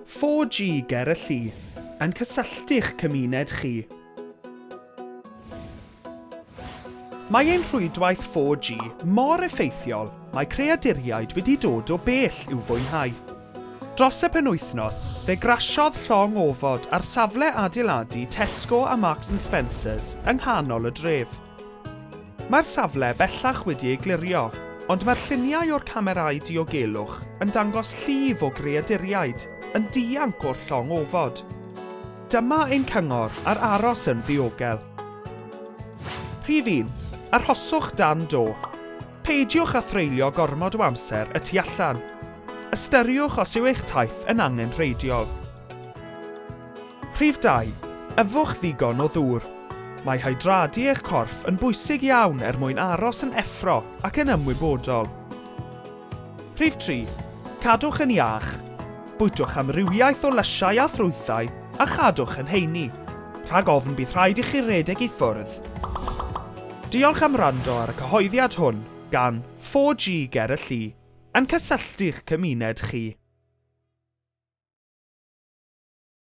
4G ger y llu, yn cysylltu'ch cymuned chi. Mae ein rhwydwaith 4G mor effeithiol, mae creaduriaid wedi dod o bell i'w fwynhau. Dros y penwythnos, fe grasiodd llong ofod ar safle adeiladu Tesco a Marks and Spencers yng nghanol y dref. Mae'r safle bellach wedi ei glirio, ond mae'r lluniau o'r camerâu diogelwch yn dangos llif o greaduriaid yn dianc o'r llong ofod. Dyma ein cyngor ar aros yn ddiogel. Rhif 1. Arhoswch dan do. Peidiwch â threulio gormod o amser y tu allan. Ystyriwch os yw eich taith yn angenrheidiol. Rhif 2. Yfwch ddigon o ddŵr. Mae hydradu eich corff yn bwysig iawn er mwyn aros yn effro ac yn ymwybodol. Rhif 3. Cadwch yn iach. Bwytwch amrywiaeth o lysiau a ffrwythau a chadwch yn heini, rhag ofn bydd rhaid i chi redeg i ffwrdd. Diolch am wrando ar y cyhoeddiad hwn gan 4G Ger y Lli, yn cysylltu'ch cymuned chi.